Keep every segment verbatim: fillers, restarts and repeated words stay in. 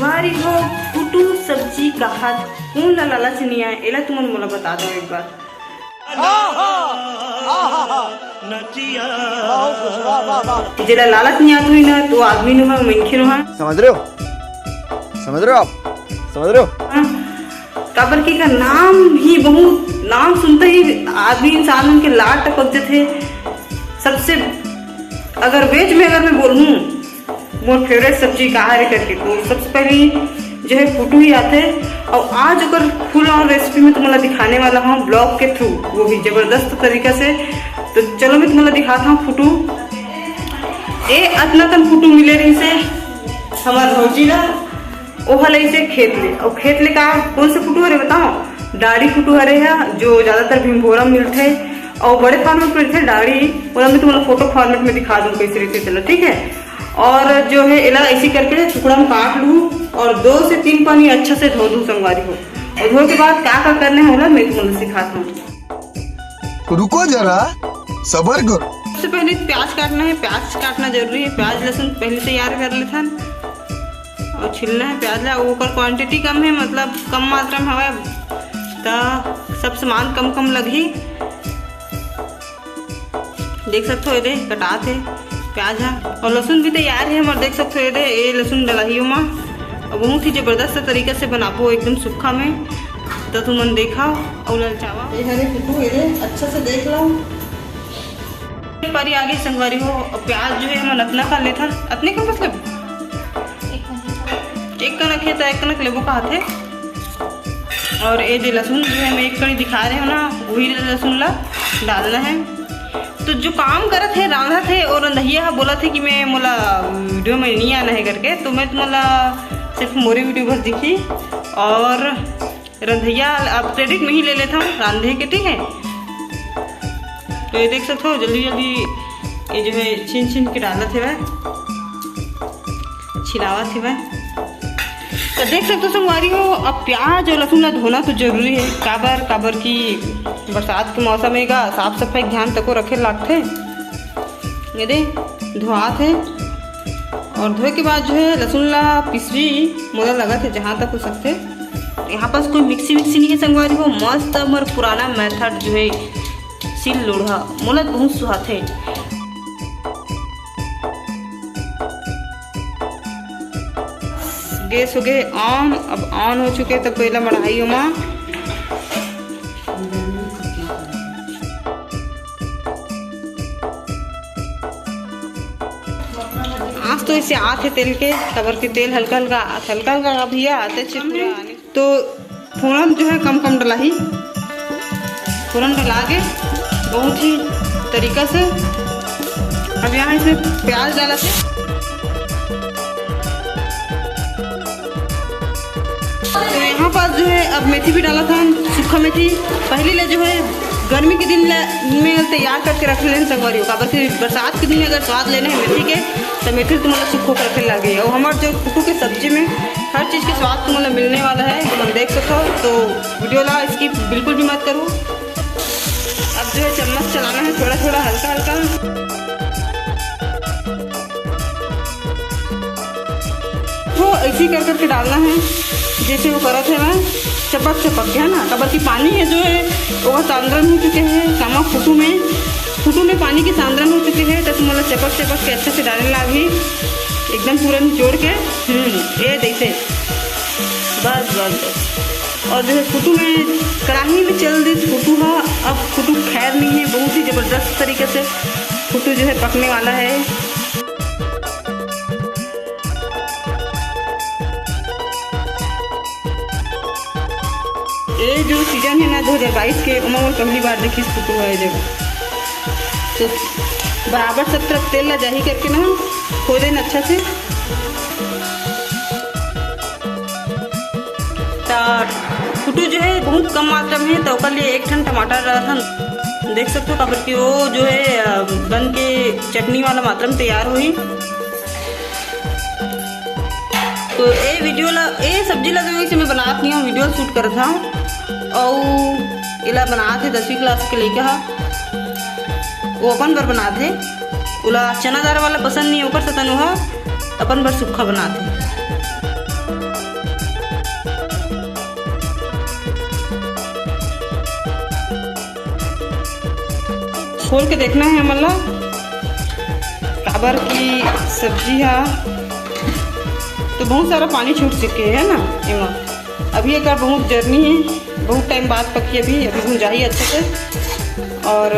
अरे हो, फुटू सब्जी काहत कोन ला लालच नइ आय, एला तुमन मोला बता दो एक बार। जेला लालच नइ आत होही ना, तो आदमी नोहे, मनखे नोहे। समझ रहे हो? समझ रहे हो आप? समझ रहे हो? हाँ। काबर कि एकर नाम ही बहुत, नाम सुनते ही आदमी, इंसान मन के लार टपक जथे। सबसे, अगर veg में अगर मैं बोलूँ, मोर favourite सब्जी का हरे करके, तो सबसे पहली जो है फुटू ही आथे। और आज ओकर full on recipe मैं तुम्हारा दिखाने वाला हूँ vlog के through, वो भी जबरदस्त तरीका से। तो चलो मैं तुम्हारा दिखाता हूँ फुटू। ए अतना कन फुटू मिले रहिसे हमर भौजी ला, ओहा लइसे खेत ले। अउ खेत ले का, कोन से फुटू हरे बताओ? डाड़ी फुटू हरे हा, जो ज्यादातर भिंभोरा में मिलथे अउ बड़े फार्म में मिलथे डाड़ी। ओला मैं तुम्हारा photo format में दिखा दूँ कैसे रहिथे, चलो ठीक है। और जो है एला ऐसे करके टुकड़ा में काट लूँ और दो से तीन पानी अच्छा से धो दूँ संगवारी हो। और धोए के बाद का का करना है ओला मैं तुम्हारा सिखाता हूँ। रुको जरा, सबर करो। सबसे पहले प्याज काटना है, प्याज काटना जरूरी है। प्याज लहसुन पहले तैयार कर लेथन और छिलना है प्याज ला। ओकर quantity कम है, मतलब कम मात्रा में हवय, त सब सामान कम कम लगही। देख सकथो, एदे कटात हे प्याज हा, और लहसुन भी तैयार हे हमर। देख सकथो, एदे ए लहसुन डलाही ओमा। अब बहुत ही जबरदस्त तरीका से बनाबो, एकदम सूखा में। तो तुमन देखा और ललचावा। ये हरे फुटू, एदे अच्छा से देख लो। एक बारी आगे संगवारी हो, अब प्याज जो है हमन अतना कर लेथन, अतने कर मतलब एक कनक है तो एक कनक लेबो का हाथे। और ये दे लहसुन जो है मैं एक कड़ी दिखा रहे हो ना, वही लहसुन ला डालना है। तो जो काम करत है, रांधत है और रंधैया हा बोलत है कि मैं मोला वीडियो में नहीं आना है करके, तो मैं तुम्हारा सिर्फ मोरे वीडियो बस दिखी और रंधैया अब क्रेडिट में ही ले लेता हूँ रांधे के, ठीक है। तो ये देख सकते हो जल्दी जल्दी ये जो है छीन छीन के डालत है, छिलावत हे मैं। तो देख सकते हो संगवारी हो, अब प्याज और लहसुन ला धोना तो जरूरी है। काबर, काबर कि बरसात के मौसम हे गा, साफ सफाई के ध्यान तको रखे लागथे। ये दे धोआत है और धोए के बाद जो है लहसुन ला पिसवी मोला लगत है जहाँ तक हो सकथे। यहाँ पास कोई मिक्सी विक्सी नहीं है संगवारी हो, मस्त हमर पुराना मेथड जो है सिल लोढ़ा मोला बहुत सुहाथे। गैस हो गए on, अब on हो चुके, तब पहला मढ़ाई ओमा। आँच तो इसे आत है तेल के, काबर के तेल हल्का हल्का आत, हल्का हल्का का भैया आते छे पूरा आने। तो फोरन जो है कम कम डलाही, फोरन डला के बहुत ही तरीका से। अब यहाँ इसमें प्याज डाला थे। तो यहाँ पास जो है अब मेथी भी डाला था, सूखा मेथी। पहली ले जो है गर्मी के दिन ले में तैयार करके रख लेना संगवारी हो, काबर कि बरसात के दिन में अगर स्वाद लेना है मेथी के, तो मेथी तुम्हारा सूखो करके लागे। और हमारे जो फुटू के सब्जी में हर चीज के स्वाद तुम्हारा मिलने वाला है, तुम देख सको। तो वीडियो ला skip बिल्कुल भी मत करो। अब जो है चम्मच चलाना है थोड़ा थोड़ा हल्का हल्का। वो ऐसे ही कर करके डालना है जैसे वो करत है ना, चपक चपक के, है ना। काबर कि पानी है जो है वो सांद्रन हो चुके हैं, कामा फुटू में, फुटू में पानी के सांद्रन हो चुके हैं, तो तुम्हारा चपक चपक के अच्छे से डालने लागी, एकदम पूरा निचोड़ के। हम्म, ये देखते, बस बस बस। और जो है फुटू में, कढ़ाई में चल दी फुटू हा। अब फुटू खैर नहीं है, बहुत ही जबरदस्त तरीके से फुटू जो है पकने वाला है। ये जो सीजन है ना दो हज़ार बाईस के, ओमा मोर पहली बार देखिस फुटू है जब, तो बराबर सब तरफ तेल ला जाही करके ना खो देन अच्छा से। त फुटू जो है बहुत कम मात्रा में है, तो ओकर लिए एक ठन टमाटर रखन देख सकते हो, काबर कि वो जो है, अ, बन के चटनी वाला मात्रा में तैयार होही। तो ए वीडियो ला, ए सब्जी ला जो है मैं बनात नहीं हूँ, वीडियो शूट करत हूँ। और एला बनात है दसवीं क्लास के लइका हा, वो अपन बर बनात है। ओला चना दार वाला पसंद नहीं, ओकर सतन वो अपन बर सूखा बनात है। खोल के देखना है हमन ला, काबर की सब्जी हा तो बहुत सारा पानी छूट चुके है ना एमा। अभी एक बहुत जरनी है, बहुत टाइम बाद पकी, अभी अभी भुंजाही अच्छा से। और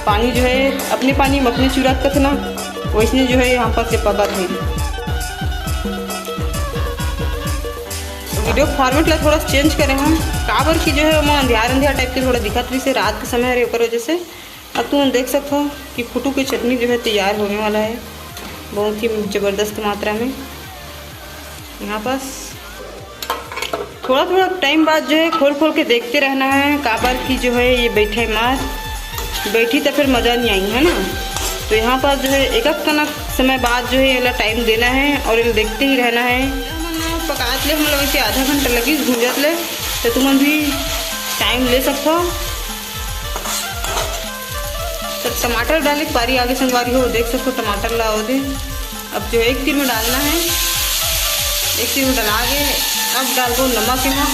पानी जो है अपने पानी में अपने चुरत कथे ना, वैसने जो है यहाँ पर से पकत है। वीडियो फॉर्मेट ला थोड़ा चेंज करे हम, काबर की जो है ओमा अंधियार अंधियार टाइप के थोड़ा दिखत रहिसे रात के समय हरे, ओकर वजह से। अब तुम देख सकते हो कि फुटू की चटनी जो है तैयार होने वाला है बहुत ही ज़बरदस्त मात्रा में। यहाँ पास थोड़ा थोड़ा टाइम बाद जो है खोल खोल के देखते रहना है, काबर की जो है ये बैठे मार बैठी तो फिर मज़ा नहीं आई है ना। तो यहाँ पास जो है एक एक कनक समय बाद जो है एला टाइम देना है और एला देखते ही रहना है। पकात ले हम लोग इसे आधा घंटा लगी भूंजत ले, तो तुमन भी टाइम ले सकते हो। तो टमाटर डाले के बारी आगे संगवारी हो, देख सकते हो टमाटर ला ओदे। अब जो एक तीर में डालना है, एक तीर में डाला आगे। अब डालबो नमक यहाँ,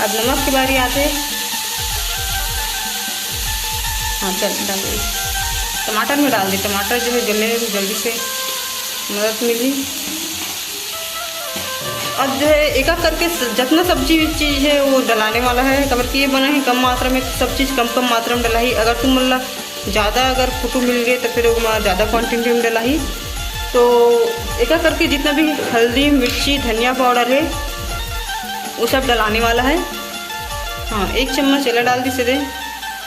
अब नमक के बारी आते। हाँ चल डाल दे, टमाटर में डाल दे, टमाटर जो है गले में जल्दी से मदद मिली। अब जो है एक एक करके स-, जितना सब्जी चीज़ है वो डलाने वाला है, काबर कि ये बना है कम मात्रा में, सब चीज़ कम कम मात्रा में डलाही। अगर तुम मतलब ज़्यादा अगर फुटू मिल गए तो फिर वो ज़्यादा क्वांटिटी में डलाही। तो एक एक करके जितना भी हल्दी, मिर्ची, धनिया पाउडर है वो सब डलाने वाला है। हाँ, एक चम्मच एला डाल दी सीधे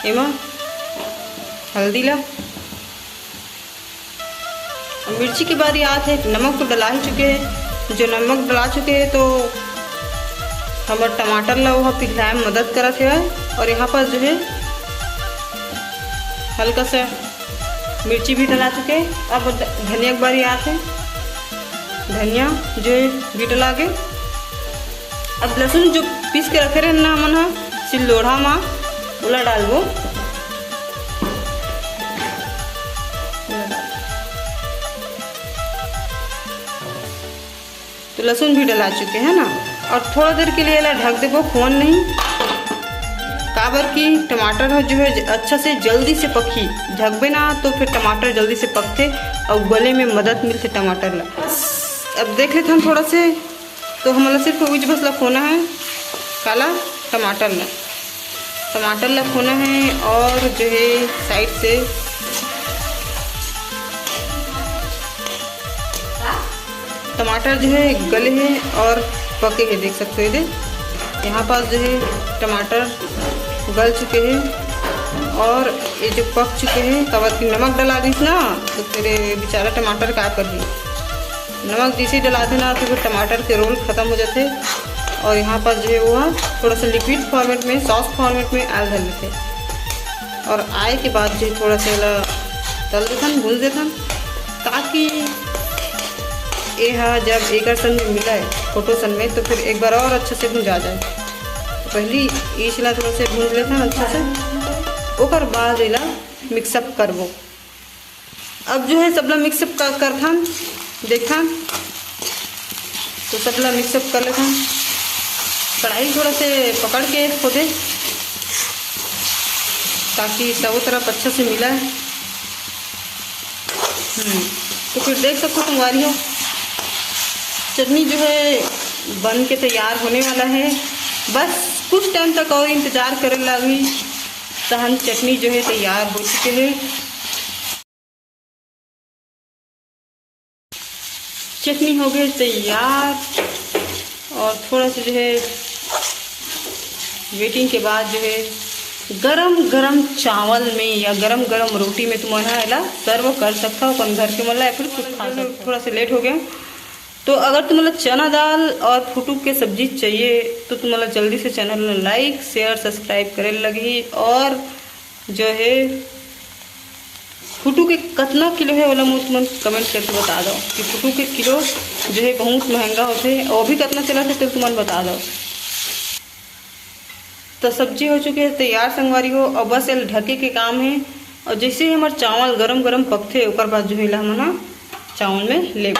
एमा हल्दी ला। अब मिर्ची के बारी आत है, नमक तो डला ही चुके हैं। जो नमक डला चुके हैं तो हमर टमाटर ला वो पिघलाए में मदद करत है। और यहाँ पर जो है हल्का सा मिर्ची भी डला चुके हैं। अब ध-, धनिया के बारी आत है, धनिया जो है भी डला गए। अब लहसुन जो पीस के रखे रहन ना हमन ह सिल्लोढ़ा मा, ओला डालबो। तो लहसुन भी डला चुके हैं ना, और थोड़ा देर के लिए एला ढक देबो, खोन नहीं, काबर कि टमाटर ह जो है ज-, अच्छा से जल्दी से पकही। ढकबे ना तो फिर टमाटर जल्दी से पकथे और गले में मदद मिलथे टमाटर ला। अब देख लेथन थोड़ा से, तो हमला सिर्फ उज बस ला खोना है, काला टमाटर ला, टमाटर ला खोना है और जो है साइड से टमाटर जो है गले हैं और पके हैं, देख सकते हो। ये दे यहाँ पास जो है टमाटर गल चुके हैं और ये जो पक चुके हैं, काबर कि नमक डला दीस ना, तो तेरे बेचारा टमाटर का कर दी। नमक जैसे ही डला देना तो फिर टमाटर के रोल खत्म हो जाते। और यहाँ पास जो है वो है थोड़ा सा लिक्विड फॉर्मेट में, सॉस फॉर्मेट में आयल धर लेते। और आय के बाद जो है थोड़ा सा एला तल देथन, भून देथन, ताकि ये हा जब एकर संग में मिलाए फोटो संग में तो फिर एक बार और अच्छे से भुंजा जाए। तो पहली ईच ला थोड़ा से भून लेथन अच्छा से, ओकर बाद एला मिक्सअप करबो। अब जो है सबला मिक्सअप कर, करथन, देखथन, तो सबला मिक्सअप कर लेथन। कढ़ाई थोड़ा से पकड़ के खोदे, ताकि सब तरफ अच्छा से मिला है। हम्म, तो फिर देख सकते हो संगवारी हो, चटनी जो है बन के तैयार होने वाला है। बस कुछ टाइम तक और इंतज़ार करे लागी, तहन चटनी जो है तैयार हो चुके है। चटनी हो गई तैयार और थोड़ा सा जो है वेटिंग के बाद जो है गरम गरम चावल में या गरम गरम रोटी में तुमन ह एला सर्व कर सकथव अपन घर के मन ला या फिर खुद खा सकथव। थोड़ा सा लेट हो गया, तो अगर तुमन ला चना दाल और फुटू के सब्जी चाहिए तो तुमन ला जल्दी से चैनल ला लाइक, शेयर, सब्सक्राइब करे लगी। और जो है फुटू के कतना किलो है ओला मोर तुमन कमेंट करके बता दो कि फुटू के किलो जो है बहुत महंगा होथे, वो भी कतना चलत है तो तुमन बता दो। तो सब्जी हो चुके है तैयार संगवारी हो, और बस एला ढके के काम है। और जैसे ही हमार चावल गरम गरम पकथे ओकर बाद जो है एला हमन ह चावल में लेब।